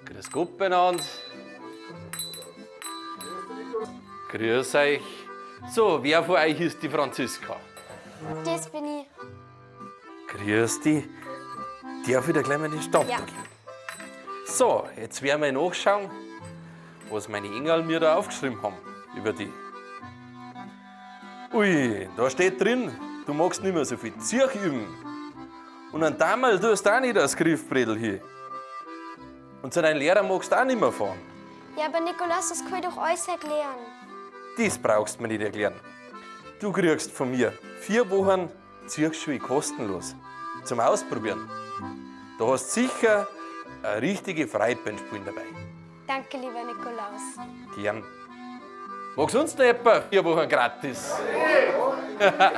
Grüß Gott beieinander. Grüß euch. So, wer von euch ist die Franziska? Das bin ich. Grüß dich. Darf ich dir gleich mal den Stab Ja. geben? So, jetzt werden wir nachschauen, was meine Engel mir da aufgeschrieben haben über die. Ui, da steht drin, du magst nicht mehr so viel Ziech üben. Und an damals tust du auch nicht das Griffbrettel hier. Und zu deinem Lehrer magst du auch nicht mehr fahren. Ja, aber Nikolaus, das kann ich doch alles erklären. Das brauchst du mir nicht erklären. Du kriegst von mir 4 Wochen Ziehschule kostenlos. Zum Ausprobieren. Da hast du sicher eine richtige Freude beim Spielen dabei. Danke, lieber Nikolaus. Gern. Magst du uns noch etwa 4 Wochen gratis? Ja.